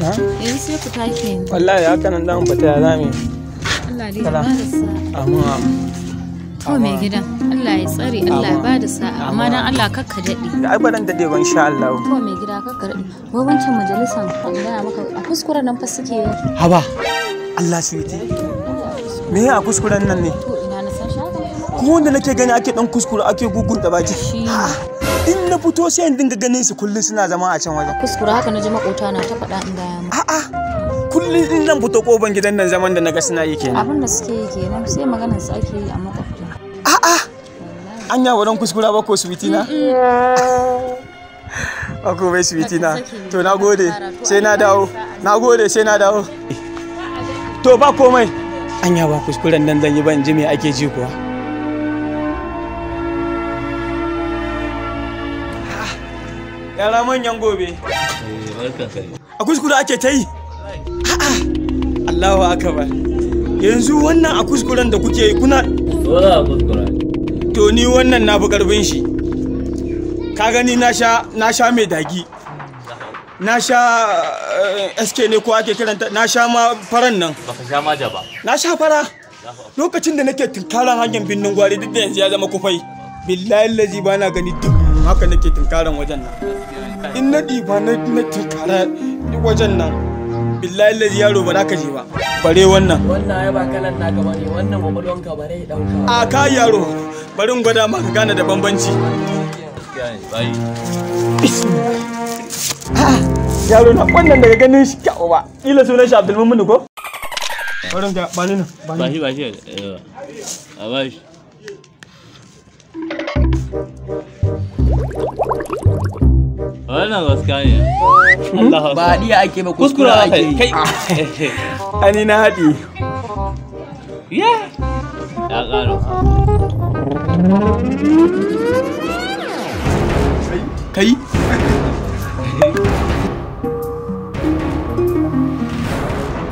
Yanzu sai fita kenan. Wallahi haka nan za mu fita ya zame. Allah dai ya bada sa'a. Amma To mai gida, Allah ya tsare, Allah ya bada sa'a. Amma dan Allah kakka daɗe. Ai ba dan daɗe ba insha Allah. To mai gida kakka daɗe. Wai wancan majalisan an gaya maka a kuskuren nan fa suke yi. Haba. Allah suwiti. Me ya a kuskuren nan ne? To ina na san shi haka ne. Ko wanda nake gani ake dan kuskure ake gugunta baki. Shi ne. In na fito sai in dinga ganin su kullum suna zama a can wajen. Kuskure haka na ji makota na ta faɗa in gaya maka. A'a. Kullum in zan fito kofan gidan nan zaman da naga suna yi kenan. Abin da suke yi kenan sai maganar su ake yi a makwabta. A'a. Anya ba don kuskura ba ko suwiti na? Ba ko bai suwiti na. To na gode sai na dawo. Na gode sai na dawo. To ba komai. Anya ba kuskuren nan zan yi ban ji me ake ji kuwa. Yara manyan gobe. A kuskure ake ta yi. A'a. Allahu akbar. Yanzu wannan a kuskuren da kuke yi kuna Dole a kuskura. To ni wannan na fi karfin shi. Ka gani na sha mai dagi. Na sha SK ne ko ake kiranta na sha ma faran nan. Baka sha maja ba. Na sha fara. Lokacin da nake tunkaran hanyar binnin gwari duk da yanzu ya zama kufai. Billahi lazi ba na gani duk haka nake tunkaran wajen nan. In na ɗiba na tunkara wajen nan. Billahi lazi yaro ba za ka je ba. Bare wannan. Wannan ai ba kalan naka bane, wannan kwakwalwanka ba zai dauka. A ka yaro bari in gwada maka gane da bambanci. Gaskiya ne bai. Yaro na wannan daga ganin shi kyau ba. Kila sunan shi Abdulmumin ko? Bari ga bani nan. Ba shi ba shi. A ba shi. Wannan gaskiya ne. Allah Ba haɗiya ake ba, kuskura kuskura ake yi. kai. Ani na haɗi. Ya. Ya ƙaro. Kai?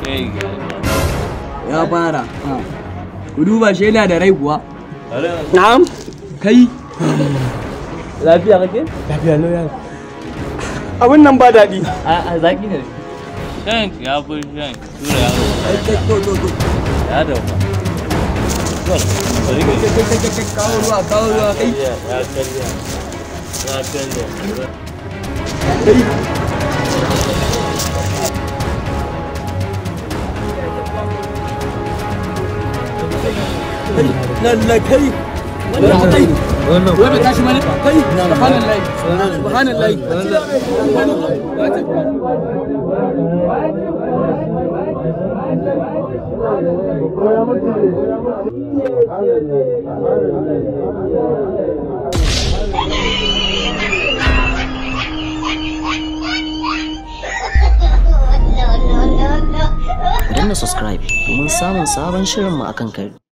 Kai ga. Ya fara. Ku duba shi yana da rai kuwa. Na'am. Kai. Lafiya kake? Lafiya lau yaro. Abun nan ba daɗi. A zaki ne. Shan ya fi shan tura yaro. Kai kai to to to. Ya dauka. Kai kai kai kai kawo ruwa kawo ruwa kai. Ya karya. Ya karya. Kai. Lallai kai. Wannan kai. Wannan. Wai bai tashi bane? Kai. Subhanallahi. Subhanallahi. Ku danna subscribe domin samun sabon shirinmu akan kari.